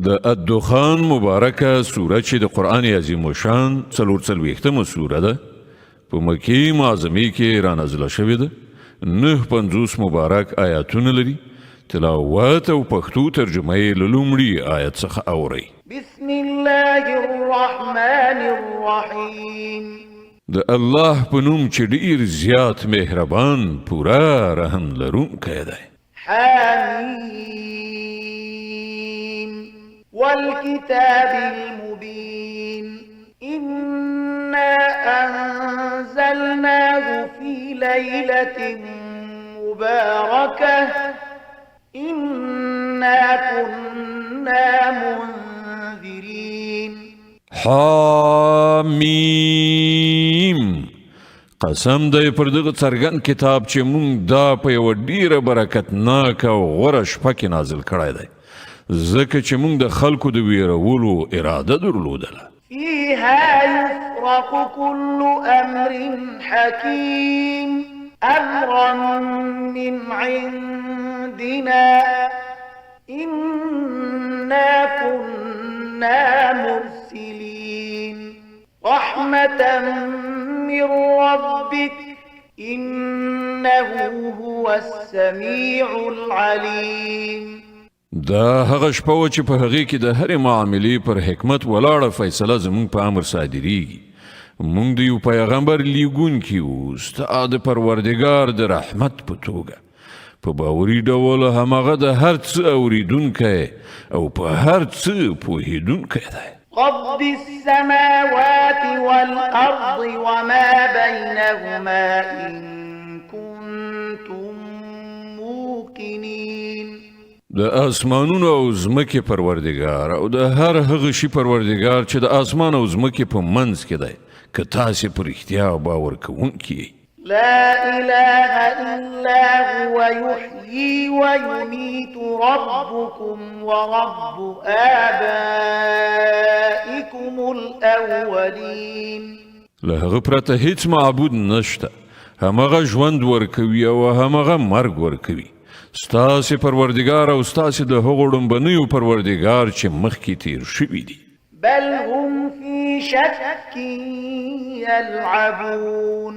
د الدخان مبارکه سوره چې د قرآن عظیم الشان 44مه سوره ده، په مکې معظمې کې را نازله شوې ده. 59 مبارک آیاتونه لري. تلاوت او پښتو ترجمه یې له لومړي آیت څخه اورئ. بسم الله الرحمن الرحیم. د الله په نوم چې ډیر زیات مهربان، پوره رحم لرونکی دی. حامیم والكتاب المبين. إنا أنزلناه في ليلة مباركة إنا كنا منذرين. حامیم. قسم دی پر دغه څرګند کتاب چې مونږ دا په یوه ډیره برکتناکه او غوره شپه کې نازل کړی دی، ځکه چې مونږ د خلکو د ویرولو اراده درلودله. فيها يفرق كل أمر حكيم أمرا من عندنا إنا كنا مرسلين. رحمة من ربك إنه هو السميع العليم. دا هغه شپه وه چې په هغې کې د هرې معاملې پر حکمت ولاړه فیصله زموږ په امر صادرېږي. مونږ د یو پیغمبر لیږونکي یو، ستا د پروردګار د رحمت په توګه. په باوري ډول هماغه د هر څه اورېدونکی او په هر څه پوهېدونکی دی. رب السماوات والأرض وما بينهما إن كنتم موقنين. د آسمانونو او ځمکې پروردګار او د هر هغه شي پروردګار چې د آسمان او ځمکې په منځ کې دی، که تاسې په رښتیا باور کوونکي یئ. لا إله إلا هو يحيي ويميت ربكم ورب آبائكم الأولين. له هغه پرته هیڅ معبود نشته، همغه ژوند ورکوي او همغه مرګ ورکوي. ستاسې پروردګار او ستاسې د هغو ړومبنیو پروردګار چې مخکې تیر شوي دي. بل هم في شك يلعبون.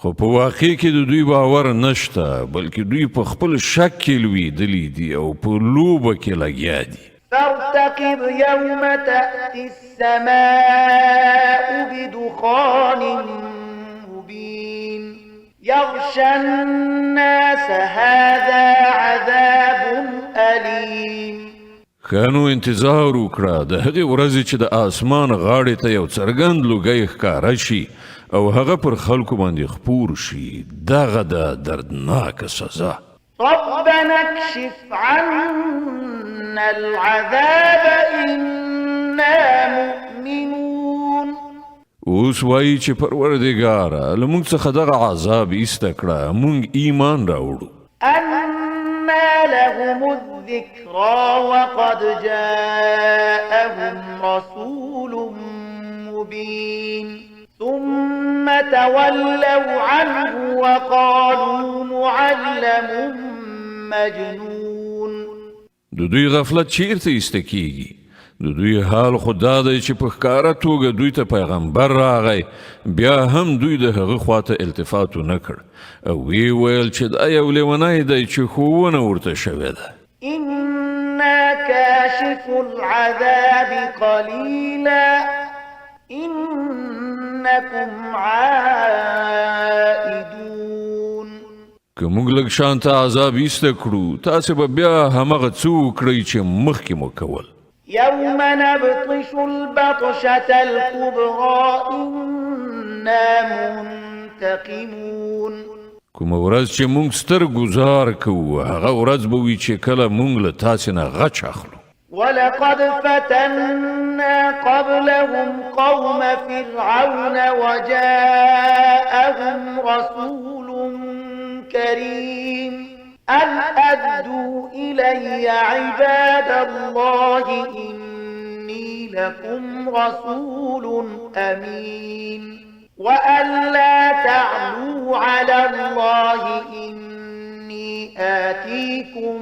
خو په واقع کې د دوی باور نشته، بلکې دوی په خپل شک کې لوېدلي دي او په لوبه کې لګیا دي. فارتقب يوم تأتي السماء بدخان مبين يغشى الناس هذا عذاب أليم. ښه نو انتظار وکړه د هغې ورځې چې د آسمان غاړې ته یو څرګند لوګی ښکاره شي او هغه پر خلکو باندې خپور شي، دغه د دردناکه سزا. ربنا اكشف عنا العذاب إنا مؤمنون. اوس وایي چې پروردګاره له موږ څخه دغه عذاب ایسته کړه، موږ ایمان راوړو. أنى لهم الذكرى وقد جاءهم رسول مبين ثم تولوا عنه وقالوا معلم مجنون. د دوی غفلت چیرته ایسته کیږي؟ د دوی حال خو دا دی چې په ښکاره توګه دوی ته پیغمبر راغی، بیا هم دوی د هغه خواته التفات ونه کړ او ویې ویل چې دا یو لیونی دی چې ښوونه ورته شوې ده. إنا كاشف العذاب قليلا إنكم عائدون. که موږ لږ شانته عذاب ایسته کړو، تاسې به بیا هماغه څه وکړئ چې مخکې مو کول. يوم نبطش البطشة الكبرى إنا منتقمون. کومه ورځ چې موږ ستر ګوزار کوو، هغه ورځ به وي چې کله موږ له تاسې نه غچ اخلو. ولقد فتنا قبلهم قوم فرعون وجاءهم رسول كريم أن أدوا إلي عباد الله إني لكم رسول أمين وأن لا تعلوا على الله إني آتيكم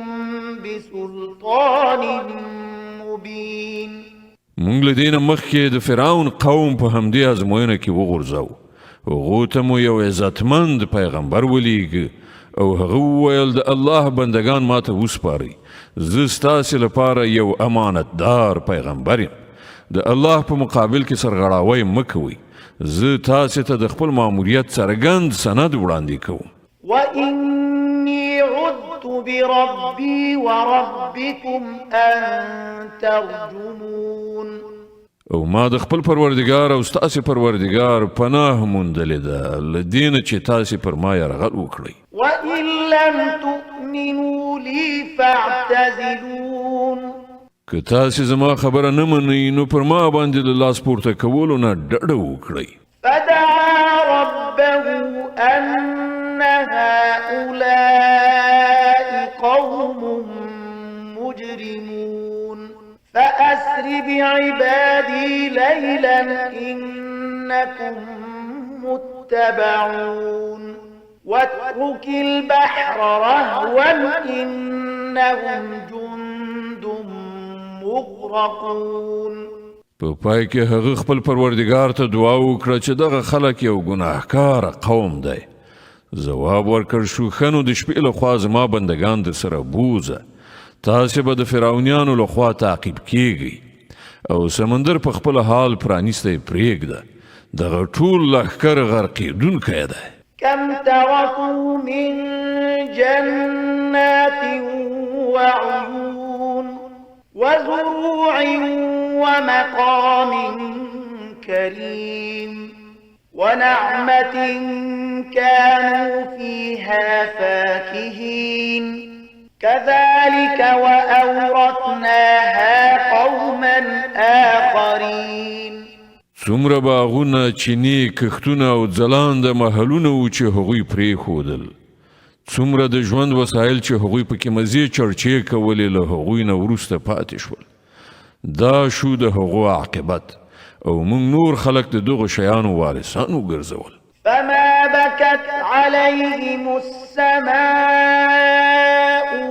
بسلطان مبين. مونږ له دې نه مخکې د فرعون قوم په همدې ازموینه کې وغورځاو. هغو ته مو یو عزتمند پیغمبر ولیږه او هغه وویل: د الله بندگان ماته وسپارئ، زه ستاسې لپاره یو امانتدار پیغمبر یم. د الله په مقابل کې سرغړاوی مه کوئ، زه تاسې ته د خپل ماموریت څرګند سند وړاندې کوم. وإني عذت بربي وربكم أن ترجمون. او ما د خپل پروردګار او ستاسې پروردګار پناه موندلې ده له دې نه چې تاسې پر ما یرغل وکړئ. وإن لم تؤمنوا لي فاعتزلون. که تاسې زما خبره نه منئ نو پر ما باندې د لاس پورته کولو نه ډډه وکړئ. فدعا ربه أن هؤلاء قوم مجرمون. فأسر بعبادي ليلا إنكم متبعون، واترك البحر رهوا إنهم جند مغرقون. په پای کې هغه خپل پروردګار ته دعا وکړه چې دغه خلک یو ګناهکار قوم دی. ځواب ورکړ شو: ښه نو د شپې لخوا زما بندگان در سره بوځه، تاسې به د فرعونیانو لخوا تعقیب کیږئ، او سمندر په خپل حال پرانیستی پرېږده، دغه ټول لښکر غرقېدونکی دی. كم تركوا من جنات وعيون وزروع ومقام كريم ونعمة كانوا فيها فاكهين، كذلك وأورثناها قوما آخرين. څومره باغونه، چینې، کښتونه او ځلانده محلونه وو چې هغوی پرېښودل. څومره د ژوند وسایل چې هغوی پکې مزې چړچې کولې له هغوی نه وروسته پاتې شول. دا شو د هغو عاقبت، او موږ نور خلک د دغو شیانو وارثان وګرځول. فما بكت عليهم السماء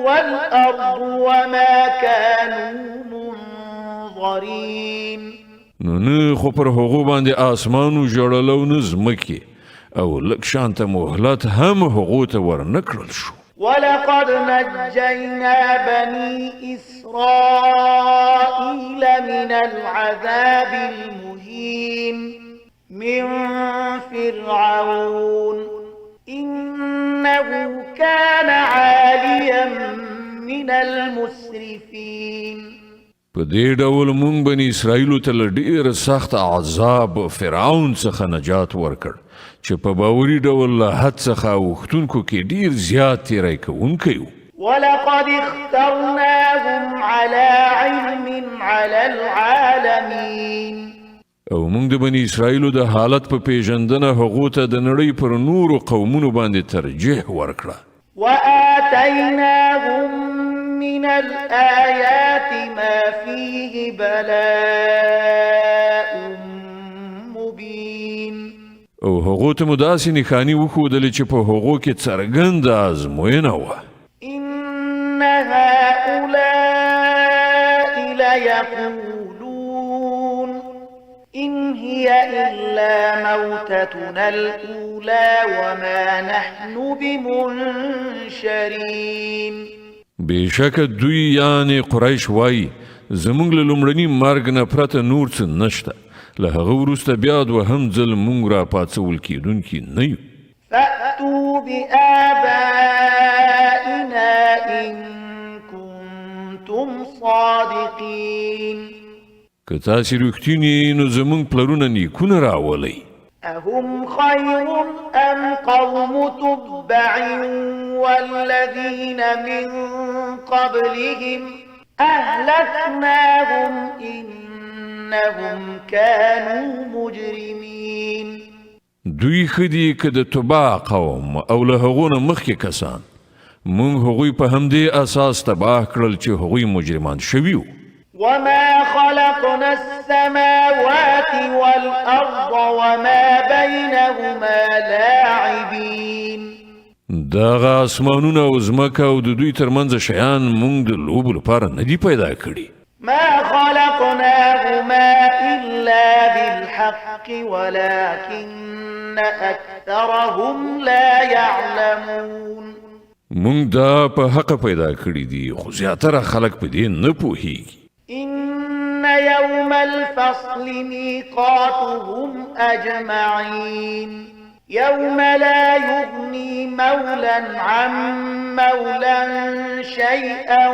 والأرض وما كانوا منظرين. نو نه خو پر هغو باندې آسمانو ژړل او نه ځمکې، او لږ شانته مهلت هم هغو ته ورنکړل شو. ولقد نجينا بني إسرائيل من العذاب المهين من فرعون إنه كان عاليا من المسرفين. په دې ډول مونږ بني اسرائیلو ته له ډېر سخت عذاب فرعون څخه نجات ورکړ چې په باوري ډول له حد څخه اوښتونکو کې ډېر زیات تېری کوونکی و. ولقد اخترناهم على علم على العالمين. او مونږ د بني اسرائیلو د حالت په پیژندنه هغو ته د نړۍ پر نورو قومونو باندې ترجیح ورکړه. وآتيناهم من الآيات ما فيه بلاء مبين. او هغو ته مو داسې نښانې وښودلې چې په هغو کې څرګنده ازموینه وه. إن هؤلاء ليقولون إن هي إلا موتتنا الأولى وما نحن بمنشرين. بېشکه دوی یعنې قریش وایي زموږ له لومړني مرګ نه پرته نور څه نشته، له هغه وروسته بیا دوهم ځل موږ را پاڅول کېدونکي نه یو. فأتوا بآبائنا إن كنتم صادقين. که تاسې رښتیني یئ نو زموږ پلرونه نیکونه راولئ. أهم خير أم قوم تبع والذين من قبلهم أهلكناهم إنهم كانوا مجرمين. دوی ښه دي که د تبع قوم او له هغو نه مخکې کسان؟ موږ هغوی په همدې اساس تباه کړل چې هغوی مجرمان شوي وو. وما خلقنا السماوات والأرض وما بينهما لاعبين. دغه اسمانونه او ځمکه او د دوی ترمنځ شیان موږ د لوبو لپاره نه دي پیدا کړي. ما خلقناهما إلا بالحق ولكن أكثرهم لا يعلمون. مونږ دا په حق پیدا کړی دي، خو زیاتره خلک په دې نه پوهیږي. إن يوم الفصل ميقاتهم أجمعين يوم لا يغني مولا عن مولا شيئا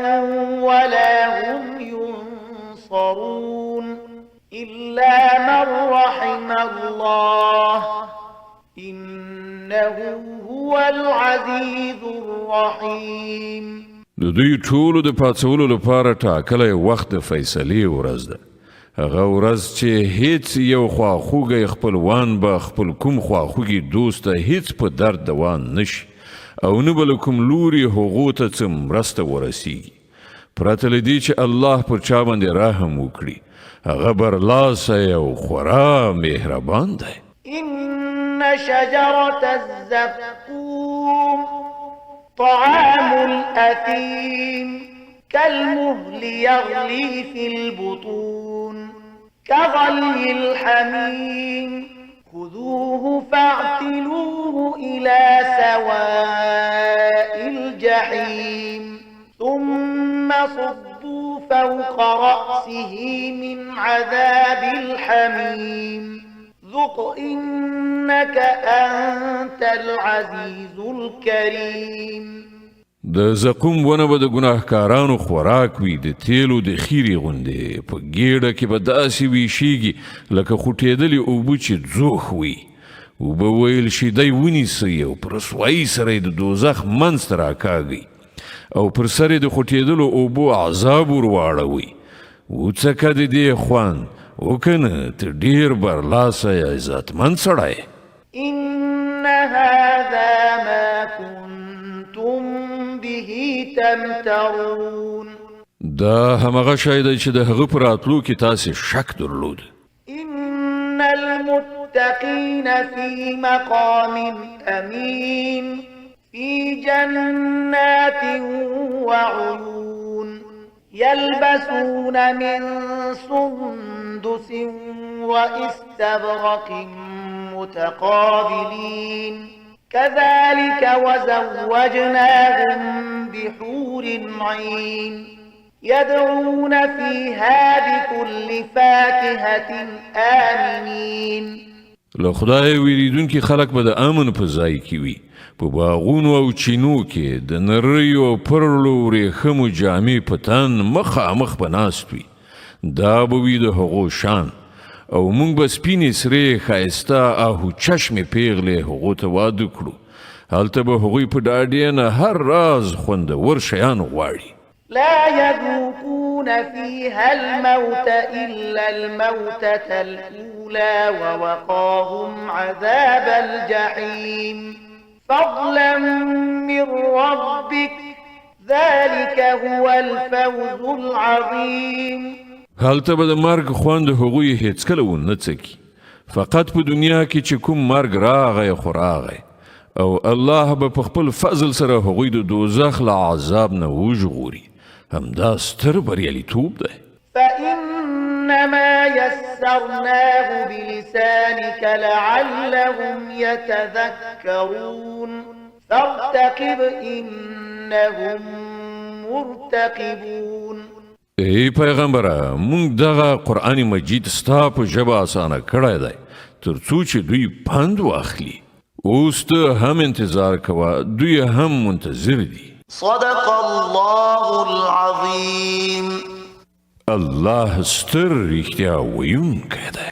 ولا هم ينصرون إلا من رحم الله إنه هو العزيز الرحيم. د دوی ټولو د پاڅولو لپاره ټاکلی وخت د فیصلې ورځ ده، هغه ورځ چې هیڅ یو خواخوږی خپلوان به خپل کوم خواخوږي دوست ته هیڅ په درد دوا نشي او نه به له کوم لوري هغو ته څه مرسته ورسیږي، پرته له دې چې الله پر چا باندې رحم وکړي. هغه برلاسی او خورا مهربان دی. إن شجرة الزقوم طعام الأثيم كالمهل يغلي في البطون كغلي الحميم خذوه فاعتلوه إلى سواء الجحيم ثم صبوا فوق رأسه من عذاب الحميم ذق إنك أنت العزيز الكريم. د زقوم ونه به د ګناهکارانو خوراک وي، د تیلو د خیرې غوندې په ګیډه کې به داسې ویشیږي لکه خوټېدلې اوبه چې ځوښ وي. وبه ویل شي دی ونیسئ او په رسوایۍ سره یې د دوزخ منځ ته راکاږئ او پر سر یې د خوټېدلو اوبو عذاب ور واړوئ. وڅکه د دې خوند وکنه، ته ډېر برلاسی عزتمن سړی. إن هذا ما كنتم به تمترون. دا همغه شی دی چې د هغه په راتلو کې تاسې شک درلود. إن المتقين في مقام أمين في جنات وعيون يلبسون من سندس واستبرق متقابلين كذلك وزوجناهم بحور عين يدعون فيها بكل فاكهة آمنين. له خدای ویریدونکي خلک به د امن په ځای کې وي، په باغونو او چینو کې د نریو او پرلو ورېښمو جامې په تن مخامخ به ناست وي. دا به وي د هغو شان، او موږ به سپینې سرې ښایسته آهو چشمې پیغلې هغو ته واده کړو. هلته به هغوی په ډاډینه هر راز خوندور شیان غواړي. لا يذوقون فيها الموت إلا الموتة الأولى ووقاهم عذاب الجحيم فضلا من ربك ذلك هو الفوز العظيم. هلته به د مرګ خوند هغوی هیڅکله ونه څکي، فقط په دنیا کې چې کوم مرګ راغی خو راغی، او الله به په خپل فضل سره هغوی د دوزخ له عذاب نه وژغوري. همدا ستر بریالیتوب دی. فإنما يسرناه بلسانك لعلهم يتذكرون فارتقب إنهم مرتقبون. ای پیغمبره، مونږ دغه قرآن مجید ستا په ژبه اسانه کړی دی تر څو چې دوی پند واخلي. اوس ته هم انتظار کوه، دوی هم منتظر دي. صدق الله العظیم. الله ستر رښتیا ویونکی دی.